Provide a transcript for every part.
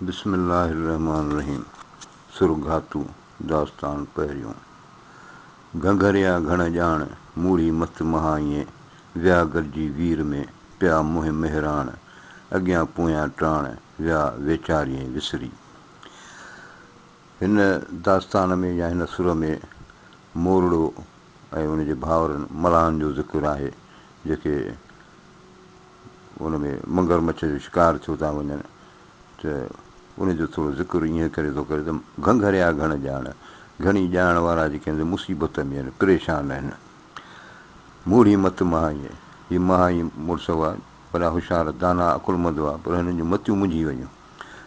بسم الله الرحمٰن الرحيم سر گهاتو داستان پهريون گهنگهريا گهڻ ڄاڻ موڙهي مت مهائين ويا گڏجي وير ۾ پيا منهن مهراڻ اڳيان پويان ٽاڻ ويا ويچارين وسري. هن داستان ۾ يا هن سر ۾ مورڙو ۽ ان جي ڀائرن ملاحن جو ذڪر آهي جيڪي ان ۾ منگر مڇ جو شڪار ٿيو ٿا وڃن ته ان جو ٿورو ذڪر ائين ڪري ٿو ڪري ته گهنگهريا گهڻ ڄاڻ، گهڻي ڄاڻ وارا جيڪي آهن سي مصيبت ۾ آهن، پريشان آهن. موڙهي مت مهائين، هي مهائين مڙس هئا، وڏا هوشيار، داناء، عقلمند هئا، پر هنن جون متيون منجهي ويون.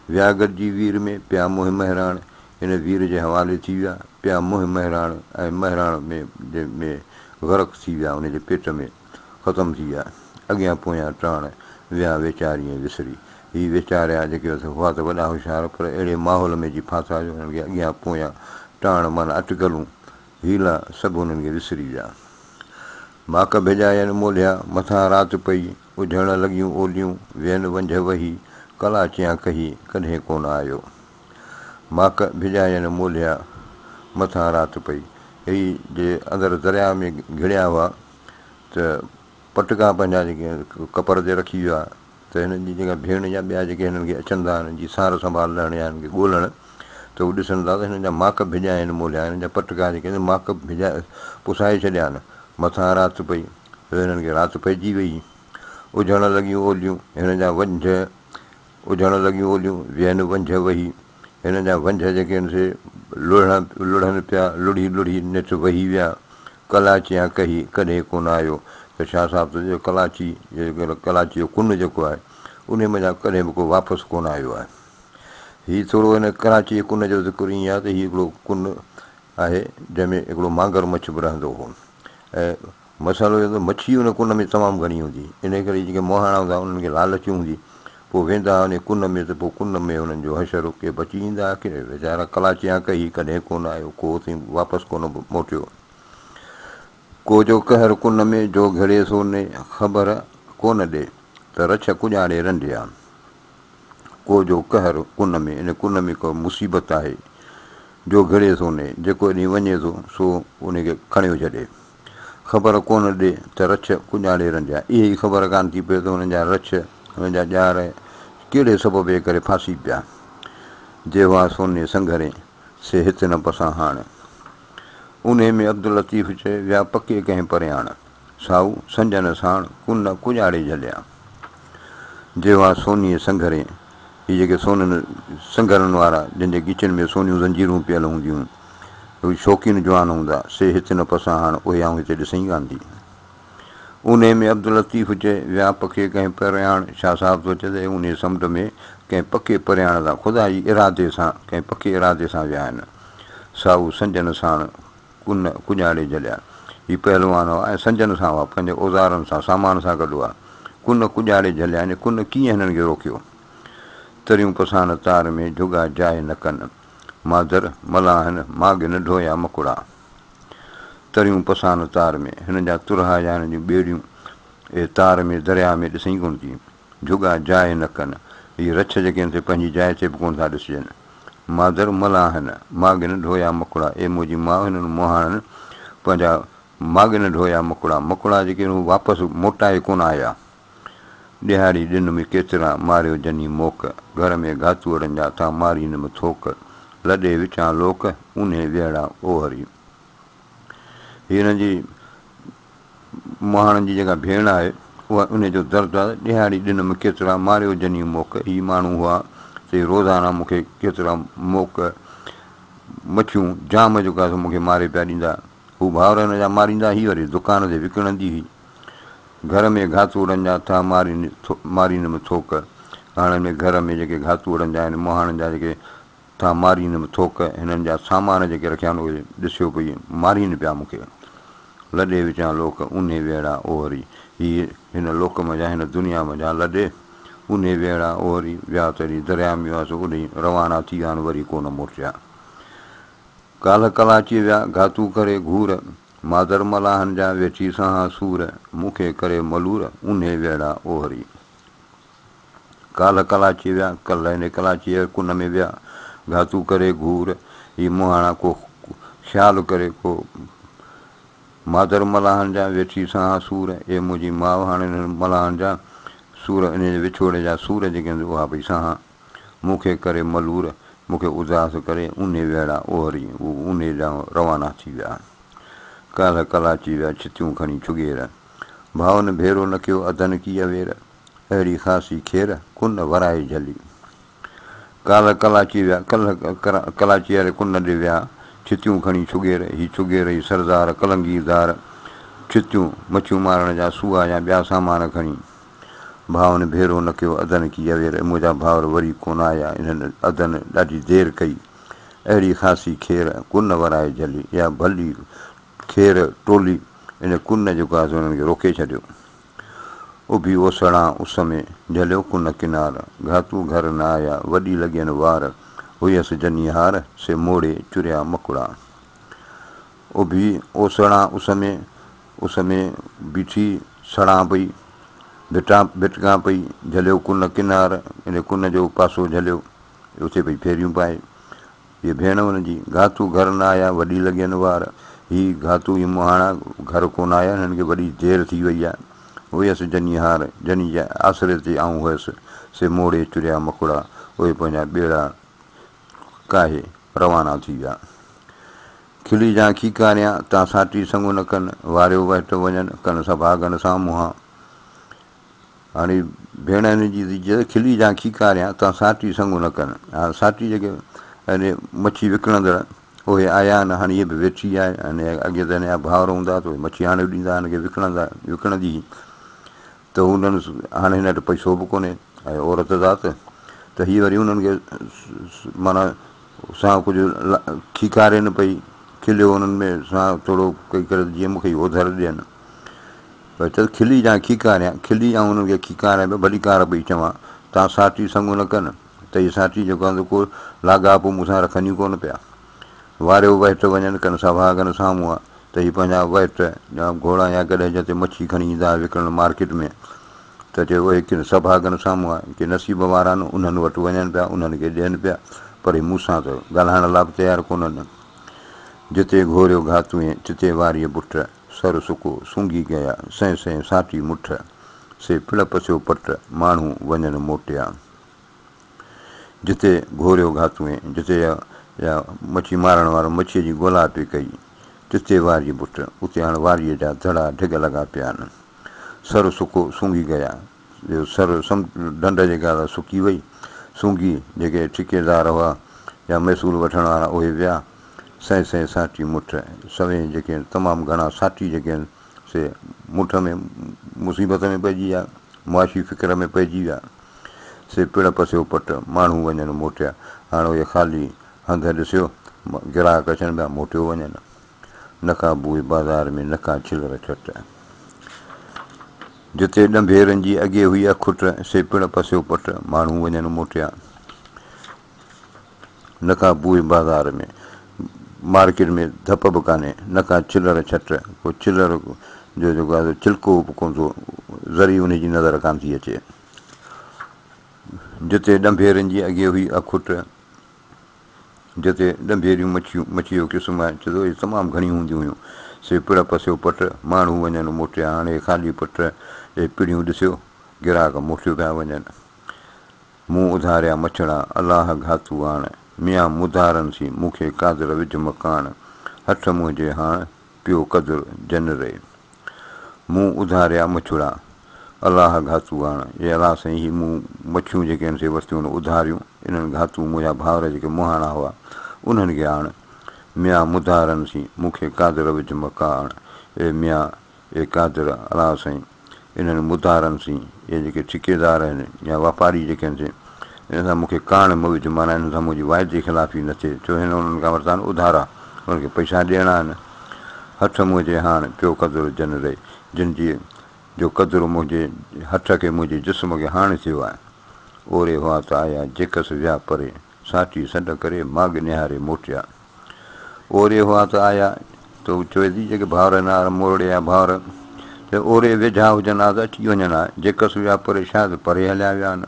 ويا گڏجي وير ۾، پيا منهن مهراڻ، هن وير جي حوالي ٿي ويا، پيا منهن مهراڻ ۽ مهراڻ ۾ ۾ غرق ٿي ويا، ان جي پيٽ ۾. ختم ٿي ويا، اڳيان پويان ٽاڻ، ويا ويچاريئين وسري. هي ويچاريا جيڪي هئا ته وڏا هوشيار پر اهڙي ماحول ۾ جي ڦاٿا جو هنن کي اڳيان پويان ٽاڻ معنيٰ اٽڪلون، حيلا سڀ هنن کي وسري ويا. ماڪ ڀيڄاين مولهيا، مٿان رات پئي، اجهڻ لڳيون اوليون، وين ونجهه وهي، ڪلاچيان ڪهي، ڪڏهن ڪونه آيو. ماڪ ڀيڄاين مولهيا، مٿان رات پئي. هي جي اندر درياء ۾ گهڙيا هئا ته پٽڪا پنهنجا جيڪي ڪپر تي رکي ويا ته هنن جي جيڪا ڀيڻ يا ٻيا جيڪي هنن کي اچن ٿا هنن جي سار سنڀال لهڻ يا هنن کي ڳولڻ ته هو ڏسن ٿا ته هنن جا ماڪ ڀڄا آهن مولهيا هنن جا پٽڪا جيڪي آهن ماڪ ڀڄا پسائي ڇڏيا آهن. مٿان رات پئي ته هنن کي رات پئجي وئي. اجهڻ لڳيون اوليون هنن جا ونجهه اجهڻ لڳيون اوليون وين ونجهه وهي. هنن جا ونجهه جيڪي آهن سي لڙهڻ لڙهن پيا، لڙهي لڙهي نيٺ وهي ويا. ڪلاچيان ڪهي ڪڏهن ڪونه آيو ته شاهه صاحب ته چيو ڪلاچي ڪلاچي جو ڪن جيڪو آهي انهي منجهان ڪڏهن به ڪو واپس ڪونه آيو آهي. هي ٿورو هن ڪراچي جي ڪن جو ذڪر ائين آهي ته هي هڪڙو ڪن آهي جنهن ۾ هڪڙو مانگر مڇ به رهندو هو ۽ مسئلو اهو ته مڇي ان ڪن ۾ تمام گهڻي هوندي، انهيء ڪري جيڪي مهاڻا هوندا انهن کي لالچ هوندي، پوء ويندا ها انهيء ڪن ۾ ته پوء ڪن ۾ انهن جو حشر ڪي بچي ايندا ها ڪي ويچارا ڪلاچيان ڪهي ڪڏهن ڪونه آيو، ڪو اتي واپس ڪونه موٽيو. ڪو جو قهر ڪن ۾ جو گهڙي سو ني خبر ڪونه ڏي ته رڇ ڪڄاڙي رنڊيا. ڪو جو قهر ڪن ۾، ان ڪن ۾ ڪا مصيبت آهي، جو گهڙي ٿو ني، جيڪو اڏي وڃي ٿو، سو ان کي کڻيو ڇڏي. خبر ڪونه ڏي ته رڇ ڪڄاڙي رنجا. اها ئي خبر ڪانه ٿي پئي ته هنن جا رڇ، هنن جا ڄار ڪهڙي سبب جي ڪري ڦاسي پيا. جي هئا سوني سنگهرين، سي هت نه پسان هاڻ. انهي ۾ عبداللطيف چئي، ويا پڪي ڪنهن پرياڻ. سائو سنجن ساڻ، ڪن ڪڄاڙي جهليا. جي هئا سونيء سنگهرين، هي جيڪي سونن سنگهرن وارا، جن جي ڳچين ۾ سونيون زنجيرون پيل هونديون، هي شوقين جوان هوندا، سي هت نه پسان هاڻ، اهي آئون هتي ڏسين ئي ڪانه ٿي. اونهي ۾ عبداللطيف چئي، ويا پکي ڪنهن پرياڻ، شاهه صاحب ٿو چئي ته اونهي سمنڊ ۾ ڪنهن پڪي پرياڻ سان، خدا جي ارادي سان، ڪنهن پڪي ارادي سان ويا آهن. سائو سنجن ساڻ، ڪن ڪڄاڙي جهليا. هي پهلوان هئا ۽ سنجن سان هئا، پنهنجي اوزارن سان، سامان سان گڏ هئا. ڪن ڪڄاڙي جهليا يعني ڪن ڪيئن هنن کي روڪيو. تريون پسان تار ۾، جهڳا جاء نه ڪن. مادر، ملاحن، ماڳ نه ڍويا مڪڙا. تريون پسان تار ۾، هنن جا ترها يا هنن جون ٻيڙيون، اهي تار ۾، درياء ۾، ڏسين ئي ڪونه ٿي. جهڳا جاء نه ڪن. هي رڇ جيڪي آهن سي پنهنجي جاء تي به ڪونه ٿا ڏسجن. مادر ملاحن، ماڳ نه ڍويا مڪڙا. اي منهنجي ماء هنن مهاڻن پنهنجا ماڳ نه ڍويا مڪڙا. مڪڙا جيڪي آهن هو واپس موٽائي ڪونه آيا. ڏهاڙي ڏن ۾ ڪيترا ماريو جني موڪ. گهر ۾ گهاتوئڙن جا ٿا مارين م ٿوڪ. لڏي وچان لوڪ، اونهي ويهڙا اوهري. هي هنن جي مهاڻن جي جيڪا ڀيڻ آهي، اها انهيء جو درد آهي ته ڏهاڙي ڏنم ڪيترا ماريو جني موڪ. هي ماڻهو هئا، سي روزانه مون کي ڪيترا موڪ، مڇيون، جام جيڪو آهي سو مون کي ماري پيا ڏيندا. هو ڀائر هن جا ماريندا، هي وري دڪان تي وڪڻندي هئي. گهر ۾ گهاتوڙن جا ٿا مارينم ٿوڪ. هاڻ هن گهر ۾ جيڪي گهاتوڙن جا آهن، مهاڻن جا جيڪي ٿا مارينم ٿوڪ، هنن جا سامان جيڪي رکيا آهن، اهي ڏسيو پئي مارين پيا مون کي. لڏي وچان لوڪ، اونهي ويڙا اوهري. هي هن لوڪ منجهان، هن دنيا منجهان لڏي، اونهي ويڙا اوهري ويا ته اڏي درياء ۾ ويا سو اڏي روانا ٿي ويا آهن، وري ڪو نه موٽيا. ڪالهه ڪلاچيء ويا، گهاتو ڪري گهور. مادر ملاحن جا ويٺي سهان سور، مون کي ڪري ملور، اونهي ويڙا اوهري. ڪالهه ڪلاچيء ويا، ڪلهه هن ڪلاچيء جي ڪن ۾ ويا، گهاتو ڪري گهور، هي مهاڻا ڪو خيال ڪري ڪو مادر ملاحن جا ويٺي سهان سور، اي منهنجي ماء هاڻي انهن ملاحن جا سور، انهن جي وڇوڙي جا سور جيڪي آهن اها پئي سهان. مون کي ڪري ملور، مون کي اداس ڪري اونهي ويڙا اوهري، هو اونهي ڏانهن روانا ٿي ويا. ڪالهه ڪلاچي ويا ڇتيون کڻي ڇڳير. ڀائن ڀيرو نه ڪيو اڌن ڪي اوير، اهڙي خاصي کير ڪن ورائي جهلي. ڪالهه ڪلاچي ويا، ڪلهه ڪلاچي واري ڪن ڏي ويا، ڇتيون کڻي ڇڳير، هي ڇڳير، هي سردار، ڪلنگيدار، ڇتيون، مڇيون مارڻ جا سوئا يا ٻيا سامان کڻي. ڀائن ڀيرو نه ڪيو اڌن ڪي اوير، منهنجا ڀائر وري ڪونه آيا، انهن اڌن ڏاڍي دير ڪئي. اهڙي خاصي کير ڪن ورائي جهلي، اها ڀلي کير ٽولي ان ڪن جيڪو آهي سو انهن کي روڪي ڇڏيو. اڀي اوسڙان اس ۾، جهليو ڪن ڪنار، گهاتو گهر نه آيا، وڏي لڳين وار، هيس جني هار، سي موڙي چريا مڪڙا. اڀي اوسڙان اس ۾، اس ۾ بيٺي سڙان پئي، ڀٽان ڀٽڪان پئي، جهليو ڪن ڪنار، ان ڪن جو پاسو جهليو، اتي پئي ڦيريون پائي. هيء ڀيڻ هن جي، گهاتو گهر نه آيا، وڏي لڳين وار. هي گهاتو هي مهاڻا گهر ڪونه آيا، هنن کي وڏي دير ٿي وئي آهي. هيس جني هار، جني جي آسري تي آئون هيس، سي موڙي چريا مکڙا، اهي پنهنجا ٻيڙا ڪاهي روانا ٿي ويا. کلي جان کيڪاريان، تان ساٽي سڱ نه ڪن، واريو وهٽ وڃن، ڪن سڀاڳن سان منهان. هاڻي ڀيڻ هن جي ٿي چئي ته کلي جان کيڪاريان، تان ساٽي سڱ نه ڪن. هاڻي ساٽي جيڪي يعني مڇي وڪڻندڙ اهي آيا آهن، هاڻي هيء به ويٺي آهي. هاڻي اڳي ته هن جا ڀائر هوندا ته اهي مڇي آڻي ڏيندا، هن کي وڪڻندا، وڪڻندي هئي ته هنن هاڻي هن وٽ پئسو به ڪونهي ۽ عورت ذات ته هيء وري انهن کي معنيٰ سان ڪجهه کيڪارين پئي، کليو انهن ۾ سان ٿورو ڪئي ڪري جيئن مون کي اوڌر ڏين. پر چل کلي جان کيڪاريان، کلي آئون انهن کي کيڪاريان پيو، ڀلي ڪار پئي چوان، تان ساٽي سڱ نه ڪن، ته هي ساٽي جيڪو آهي سو ڪو لاڳاپو مون سان رکن ئي ڪونه پيا. واريو وهٽ وڃن ڪن سڀاڳن سامهون آ، ته هي پنهنجا وهٽ يا گهوڙا يا گڏهه جتي مڇي کڻي ايندا ها وڪڻڻ مارڪيٽ ۾، ته چيو اهي ڪن سڀاڳن سامهون آ، ڪي نصيب وارا آهن، انهن وٽ وڃن پيا، انهن کي ڏين پيا، پر هي مون سان ته ڳالهائڻ لاء به تيار ڪونهن. جتي گهوريو گهاتوئين، تتي واريء بٺ. سر سڪو سونگهي گيا، سئين سئين ساٽي مٺ، سي پڙ پسيو پٽ، ماڻهو وڃن موٽيا. جتي گهوريو گهاتوئين، جتي يا مڇي مارڻ وارو مڇيء جي ڳولا پئي ڪئي، تتي واريء بٺ، اتي هاڻ واريء جا ڌڙا ڍڳ لڳا پيا آهن. سر سڪو سونگهي گيا، جو سر ڍنڍ جيڪا سا سڪي وئي، سونگهي جيڪي ٺيڪيدار هئا يا محصول وٺڻ وارا اهي ويا، سئين سئين ساٽي مٺ، سوين جيڪي آهن تمام گهڻا ساٽي جيڪي آهن سي مٺ ۾ مصيبت ۾ پئجي ويا، معاشي فڪر ۾ پئجي ويا، سي پڙ پسيو پٽ، ماڻهو وڃن موٽيا، هاڻ اهي خالي هنڌ ڏسيو گراهڪ اچن پيا موٽيو وڃن، نه ڪا بوء بازار ۾ نه ڪا ڇلر ڇٽ. جتي ڏنڀيرن جي اڳي هئي اکٽ، سي پڙ پسيو پٽ، ماڻهو وڃن موٽيا. نه ڪا بوء بازار ۾، مارڪيٽ ۾ ڌپ به ڪانهي، نه ڪا ڇلر ڇٽ، ڪو ڇلر جو جيڪو آهي سو ڇلڪو به ڪونه ٿو، ذري انهي جي نظر ڪانه ٿي اچي. جتي ڏنڀيرن جي اڳي هئي اکٽ، جتي ڏنڀيريون مڇيون، مڇيء جو قسم آهي، چئي ٿو اهي تمام گهڻيون هونديون هيون، سي پڙ پسيو پٽ، ماڻهو وڃن موٽيا، هاڻي خالي پٽ، اهي پڙيون ڏسيو، گراهڪ موٽيو پيا وڃن. مون اڌاريا مڇڙا، الله گهاتو آڻ، ميان مڌارن سين، مون کي قادر وجهه مڪاڻ، هٺ منهنجي هاڻ، پيو قدر جن ري. مون اڌاريا مڇڙا، الله گهاتو آڻ، اي الله سائين هي مون مڇيون جيڪي آهن سي ورتيون آهن اڌاريون، انهن گهاتو منهنجا ڀائر جيڪي مهاڻا هئا، انهن کي آڻ، ميان مڌارن سين، مون کي قادر وجهه مڪاڻ، اي ميان اي قادر الله سائين! انهن مدارن سين، اهي جيڪي ٺيڪيدار آهن يا واپاري جيڪي آهن سي، انهن سان مون کي ڪاڻ مه وجهه، معنيٰ انهن سان منهنجي واعدي خلافي نه ٿئي، ڇو هن انهن کان ورتا آهن اڌارا، انهن کي پئسا ڏيڻا آهن. هٺ منهنجي هاڻ پيو قدر جن ري، جن جي جو قدر منهنجي هٺ کي منهنجي جسم کي هاڻ ٿيو آهي. اوري هئا ته آيا، جيڪس ويا پري، ساٽي سڏ ڪري ماڳ نهاري موٽيا. اوري هئا ته آيا، ته هو چوي ٿي جيڪي ڀائر آهن آر مورڙي جا ڀائر، ته اوري ويجها هجن ها ته اچي وڃن ها، جيڪس ويا پري شايد پري هليا ويا آهن.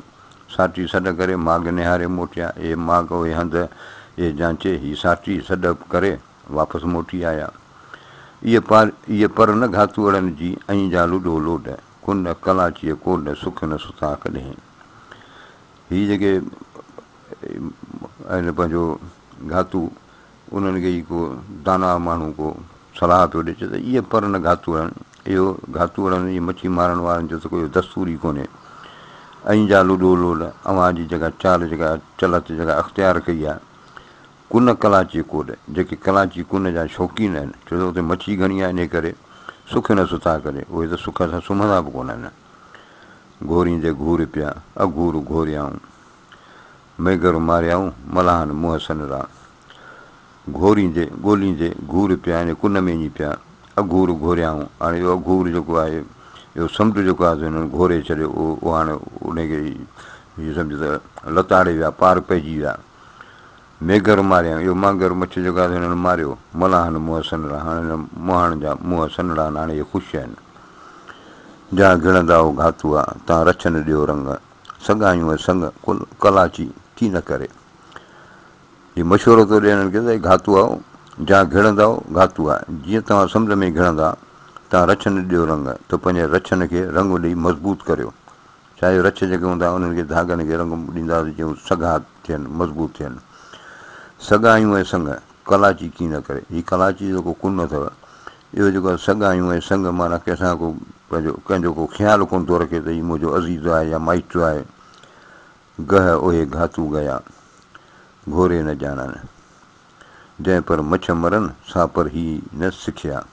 ساٽي سڏ ڪري ماڳ نهاري موٽيا. اهي ماڳ اهي هنڌ اهي جانچي هي ساٽي سڏ ڪري واپس موٽي آيا. اهي پار اهي پر نه گهاتوئڙن جي ائين جا لڏو لوڏ، ڪن ڪلاچيء ڪوڏ، سک نه ستا ڪڏهين. هي جيڪي آهن پنهنجو گهاتو انهن کي ئي ڪو داناء ماڻهو ڪو صلاح پيو ڏئي چئي ته اهي پر نه گهاتوئڙن، اهو گهاتوئڙن اهي مڇي مارڻ وارن جو ته ڪو اهو دستور ئي ڪونهي. ائين جا لڏو لوڏ، اوهان جي جيڪا چال جيڪا چلت جيڪا اختيار ڪئي آهي، ڪن ڪلاچي ڪوڏ، جيڪي ڪلاچي ڪن جا شوقين آهن، ڇو ته اتي مڇي گهڻي آهي انهي ڪري سک نه ستا ڪري، اهي ته سک سان سمهندا به ڪونهن. گهوريندي گهور پيا، اگهور گهوريائون. ميگهر ماريائون، ملاحن منهن سنرا. گهوريندي، ڳوليندي، گهور پيا يعني ڪن ۾ وڃي پيا، اگهور گهوريائون. هاڻي اهو اگهور جيڪو آهي، اهو سمنڊ جيڪو آهي سو هنن گهوري ڇڏيو، اهو هاڻي ان کي هي سمجهه ته لتاڙي ويا، پار پئجي ويا. ميگهر ماريائون، اهو مانگر مڇ جيڪو آهي سو هنن ماريو، ملاحن منهن سنرا. هاڻي هن مهاڻن جا منهن سنرا آهن، هاڻي اهي خوش آهن. جا گهڙندا او گهاتوئا، تان رڇن ڏيو رنگ. سڳايون ۽ سڱ ڪل ڪلاچي ڪي نه ڪري. هي مشورو ٿو ڏئي هنن کي ته اي گهاتوئائو، جا گهڙندائو گهاتوئا، جيئن توهان سمنڊ ۾ گهڙندا، تان رڇن ڏيو رنگ، ته پنهنجي رڇن کي رنگ ڏئي مضبوط ڪريو. ڇا جو رڇ جيڪي هوندا انهن کي ڌاڳن کي رنگ ڏيندا ته جيئن هو سگها ٿين، مضبوط ٿين. سڳايون ۽ سڱ ڪلاچي ڪي نه ڪري. هي ڪلاچي جو جيڪو ڪن اٿو، اهو جيڪو آهي سڳايون ۽ سڱ معنيٰ ڪنهن سان ڪو پنهنجو ڪنهن جو ڪو خيال ڪونه ٿو رکي ته هي منهنجو عزيز آهي يا مائٽ آهي. گهه اهي گهاتو گيا، گهوري نه ڄاڻن. جنهن پر مڇ مرن، سا پر هي نه سکيا.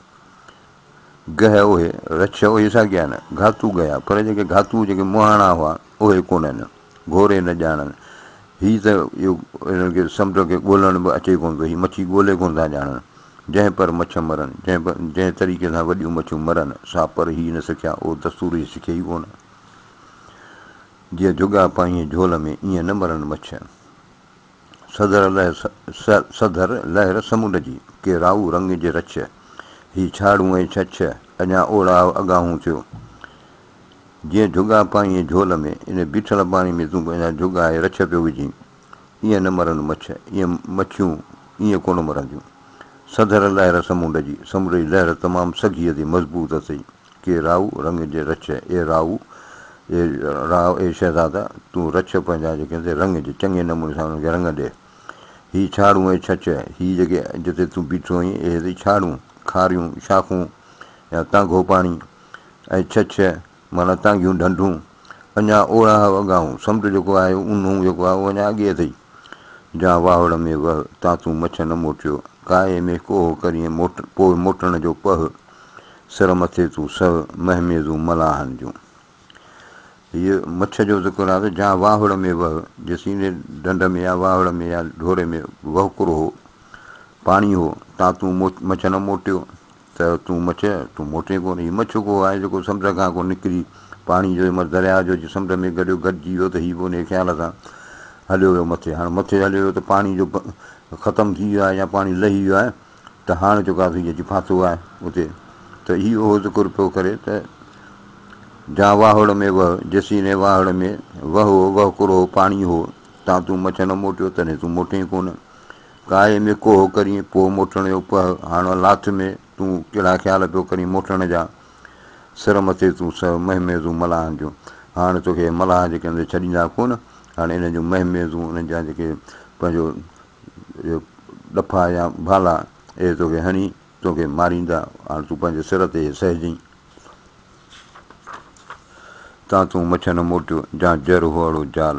گهه اهي، رڇ اهي ساڳيا نه، گهاتو گيا، پر جيڪي گهاتو جيڪي مهاڻا هئا، اهي ڪونهن. گهوري نه ڄاڻن. هي ته اهو انهن کي سمنڊ کي ڳولڻ به اچي ڪونه ٿو. هي مڇي ڳولي ڪونه ٿا ڄاڻن. جنهن پر مڇ مرن، جنهن پر جنهن طريقي سان وڏيون مڇيون مرن، سا پر هي نه سکيا، اهو دستور هي سکي ئي ڪونه. جيئن جهڳا پائين جهول ۾، ايئن نه مرن مڇ. سڌر لهر سڌر لهر سمنڊ جي، ڪي رائو رنگ جي رڇ. هي ڇاڙون ۽ ڇڇ، اڃا اوڙاهه اڳاهون ٿيو. جيئن جهڳا پائين جهول ۾، ان بيٺل پاڻي ۾ تون پنهنجا جهڳا ۽ رڇ پيو وجهين، ايئن نه مرن مڇ، ايئن مڇيون ايئن ڪونه مرنديون. سڌر لهر سمنڊ جي، سمنڊ جي لهر تمام سگهي اٿئي، مضبوط اٿئي. ڪي رائو رنگ جي رڇ، اي رائو، اي راء، اي شهزادا، تون رڇ پنهنجا جيڪي آهن سي رنگ جي، چڱي نموني سان انهن کي رنگ ڏي. هي ڇاڙون ۽ ڇڇ، هي جيڪي جتي تون بيٺو آهين، اهي اٿئي ڇاڙون، کاريون، شاخون يا تانگهو پاڻي ۽ ڇڇ معنيٰ تانگهيون ڍنڍون، اڃا اوڙاهه اڳاهون، سمنڊ جيڪو آهي، اونهون جيڪو آهي، اهو اڃا اڳي اٿئي. جا واهڙ ۾ وهه، تان تون مڇ نه موٽيو. ڪائي ۾ ڪوهه ڪرين موٽ، پوء موٽڻ جو پهه. سر مٿي تون سهه، مهميزون ملاحن جون. هيء مڇ جو ذڪر آهي ته جا واهڙ ۾ وهه، جيسين انهيء ڍنڍ ۾ يا واهڙ ۾ يا ڍوري ۾ وهڪرو هو، پاڻي هو، تان تون مڇ نه موٽيو ته تون مڇ، تون موٽين ڪونه. هي مڇ ڪو آهي جيڪو سمنڊ کان ڪو نڪري پاڻي جو درياء جو اچي سمنڊ ۾ گڏيو، گڏجي ويو ته هي به انهيء خيال سان هليو ويو مٿي. هاڻ مٿي هليو ويو ته پاڻي جو ختم ٿي ويو آهي يا پاڻي لهي ويو آهي ته هاڻ جيڪو آهي سو هي اچي ڦاٿو آهي اتي ته هي اهو ذڪر پيو ڪري ته جا واهڙ ۾ وهه، جيسين انهيء واهڙ ۾ وهه هو، وهڪرو هو، پاڻي هو، تان تون مڇ نه موٽيو، تڏهن تون موٽين ڪونه. ڪائي ۾ ڪوهه ڪرين، پوء موٽڻ جو پهه، هاڻ لاٿ ۾ تون ڪهڙا خيال پيو ڪرين موٽڻ جا؟ سر مٿي تون سهه مهميزون ملاحن جون، هاڻ توکي اهي ملاح جيڪي آهن سي ڇڏيندا ڪونه، هاڻ انهن جون مهميزون، انهن جا جيڪي پنهنجو اهي ڏڦا يا ڀالا، اهي توکي هڻي توکي ماريندا، هاڻ تون پنهنجي سر تي اهي سهجين. تان تون مڇ نه موٽيو، جان جر هئڙو جال،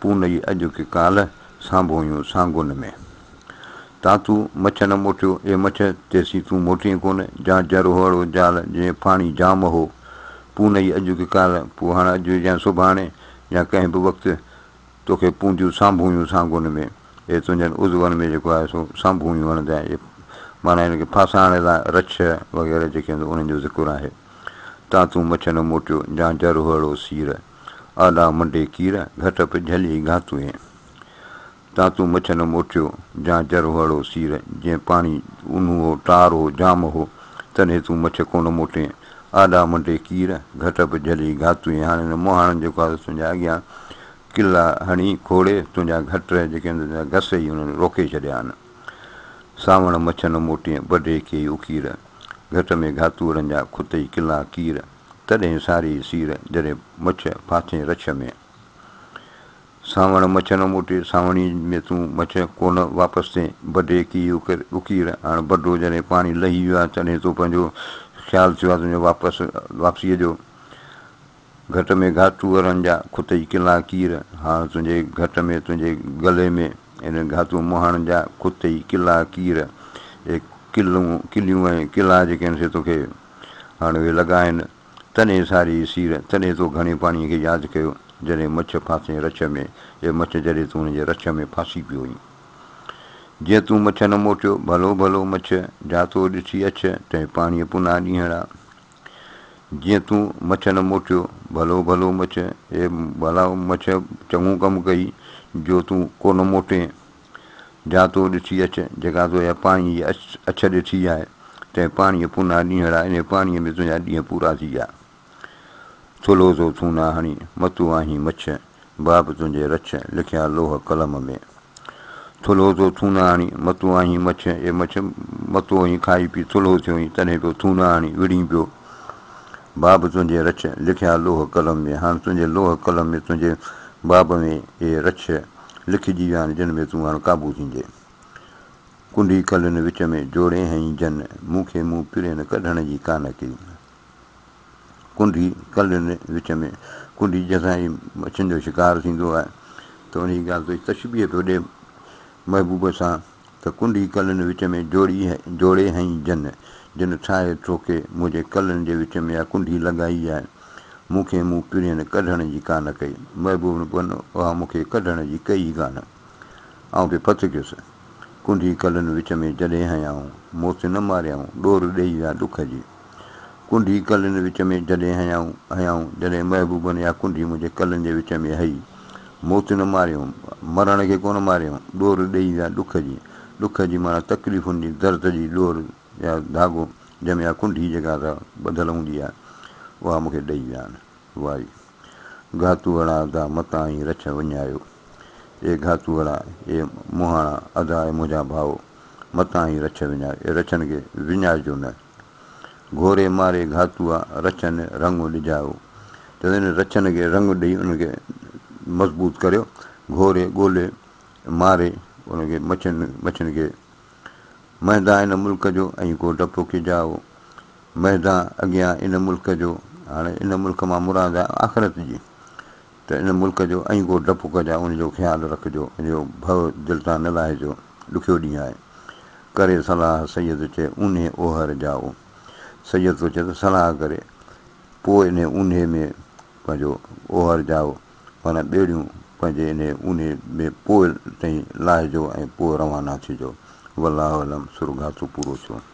پونئي اڄ ڪي ڪالهه، سانڀويون سانگن ۾. تان تون مڇ نه موٽيو، اي مڇ، تيسين تون موٽين ڪونه، جان جر هئڙو جال، جيئن پاڻي جام هو. پونئي اڄ ڪي ڪالهه، پوء هاڻ اڄ يا سڀاڻي يا ڪنهن به وقت، توکي پونديون سانڀويون سانگن ۾، اي تنهنجن عضون ۾ جيڪو آهي سو سانڀويون هڻنديان، اي معنيٰ هن کي ڦاسائڻ لاء رڇ وغيره جيڪي هوندو انهن جو ذڪر آهي. تان تون مڇ نه موٽيو، جان جر هئڙو سير، آڏا منڊي ڪير، گهٽ به جهلي گهاتوئين. تان تون مڇ نه موٽيو، جان جر هئڙو سير، جئين پاڻي اونهو هو، ٽار هو، جام هو، تڏهن تون مڇ ڪونه موٽين. آڏا منڊي ڪير، گهٽ به جهلي گهاتوئين. هاڻي هن مهاڻن جيڪو آهي سو تنهنجي اڳيان ڪلا هڻي کوڙي تنهنجا گهٽ جيڪي آهن تنهنجا گس ئي انهن روڪي ڇڏيا آهن. سانوڻ مڇ نه موٽين بڍي ڪيئي اڪير، گهٽ ۾ گهاتوئڙن جا کتئي ڪلا ڪير، تڏهن ساريئي سير، جڏهن مڇ ڦاٿين رڇ ۾. سانوڻ مڇ نه موٽي، سانوڻي ۾ تون مڇ ڪونه واپس ٿئين، بڍي ڪيئي اڪير، هاڻ بڍو جڏهن پاڻي لهي ويو آهي تڏهن تو پنهنجو خيال ٿيو آهي تنهنجو واپس واپسيء جو. گهٽ ۾ گهاتوئرن جا کتئي ڪلا ڪير، هاڻ تنهنجي گهٽ ۾ تنهنجي گلي ۾ انهن گهاتو مهاڻن جا کتئي ڪلا ڪير، اهي ڪلون ڪليون ۽ ڪلا جيڪي آهن سي توکي هاڻ اهي لڳا آهن، تڏهن ساري سير، تڏهن تو گهڻي پاڻيء کي ياد ڪيو، جڏهن مڇ ڦاسين رڇ ۾، اي مڇ جڏهن تون انهن جي رڇ ۾ ڦاسي پيو هئين. جيئن تون مڇ نه موٽيو، ڀلو ڀلو مڇ، جا تو ڏٺي اڇ، تنهن پاڻيء پنا ڏينهڙا. جيئن تون مڇ نه موٽيو، ڀلو ڀلو مڇ، اي ڀلا مڇ چڱو ڪم ڪئي جو تون ڪو نه موٽين. جا تو ڏٺي اڇ، جيڪا تو اها پاڻيء جي اڇ ڏٺي آهي، تنهن پاڻيء پونا ڏينهڙا، انهيء پاڻيء ۾ تنهنجا ڏينهن پورا ٿي ويا. ٿلهو ٿو ٿونا هڻي، متو آهين مڇ، باب تنهنجي رڇ، لکيا لوهه قلم ۾. ٿلهو ٿو ٿونا هڻي، متو آهين مڇ، اي مڇ متو آهين کائي پي ٿلهو ٿيو آهين، تڏهن پيو ٿونا هڻي، وڙهين پيو. باب تنهنجي رڇ، لکيا لوهه قلم ۾. هاڻ تنهنجي لوهه قلم ۾ تنهنجي باب ۾ اهي رڇ لکجي ويا آهن، جن ۾ تون هاڻ قابو ٿيندين. ڪنڍي ڪلين وچ ۾ جوڙي هنئين جن، مون کي مون پرين ڪڍڻ جي ڪانه ڪئي. ڪنڍي ڪلين وچ ۾، ڪنڍي جنهن سان هي مڇين جو شڪار ٿيندو آهي ته انهيء ڳالهه تي تشبيهه پيو ڏئي محبوب سان ته ڪنڍي ڪلين وچ ۾ جوڙي جوڙي هنئين جن، جن ٺاهي ٺوڪي منهنجي ڪلين جي وچ ۾ اها ڪنڍي لڳائي آهي، مون کي مون پرين ڪڍڻ جي ڪانه ڪئي. محبوب اها مون کي ڪڍڻ جي ڪئي ئي ڪانه. آئون پئي ڦٿڪيس. ڪنڍي ڪلن وچ ۾ جڏهن هنيائون، موت نه ماريائون، ڏور ڏيئي ويا ڏک جي. ڪنڍي ڪلن وچ ۾ جڏهن هنيائون، هنيائون، جڏهن محبوبن اها ڪنڍي منهنجي ڪلن جي وچ ۾ هئي، موت نه ماريائون، مرڻ کي ڪونه ماريائون، ڏور ڏيئي ويا ڏک جي. ڏک جي معنيٰ تڪليفن جي، درد جي ڏور يا ڌاڳو، جنهن ۾ اها ڪنڍي جيڪا سا ٻڌل هوندي آهي، اها مون کي ڏيئي ويا آهن. وائي، گهاتوئڙا ادا متان ائين رڇ وڃايو. اي گهاتوئڙا، اي مهاڻا، ادا اي منهنجا ڀائو، متان ائين رڇ وڃايو. اي رڇن کي وڃائجو نه. گهوري ماري گهاتوئا رڇن رڱ ڏجايو. چوندو انهن رڇن کي رڱ ڏئي انهن کي مضبوط ڪريو. گهوري ڳولي ماري انهن کي مڇن مڇين کي. مهدان ان ملڪ جو ۽ ڪو ڊپ ڪجاء. مهدان اڳيان ان ملڪ جو، هاڻي ان ملڪ مان مراد آهي آخرت جي، ته ان ملڪ جو ۽ ڪو ڊپ ڪجاء، ان جو خيال رکجو، ان جو ڀؤ دل تان نه لاهجو، ڏکيو ڏينهن آهي. ڪري صلاح سيد چئي، اونهي اوهر جاء. سيد ٿو چئي ته صلاح ڪري پوء انهي اونهي ۾ پنهنجو اوهر جاء معنيٰ ٻيڙيون پنهنجي انهي اونهي ۾ پوء تئين لاهجو ۽ پوء روانا ٿجو. والله اعلم سر گهاتو پورو ٿيو.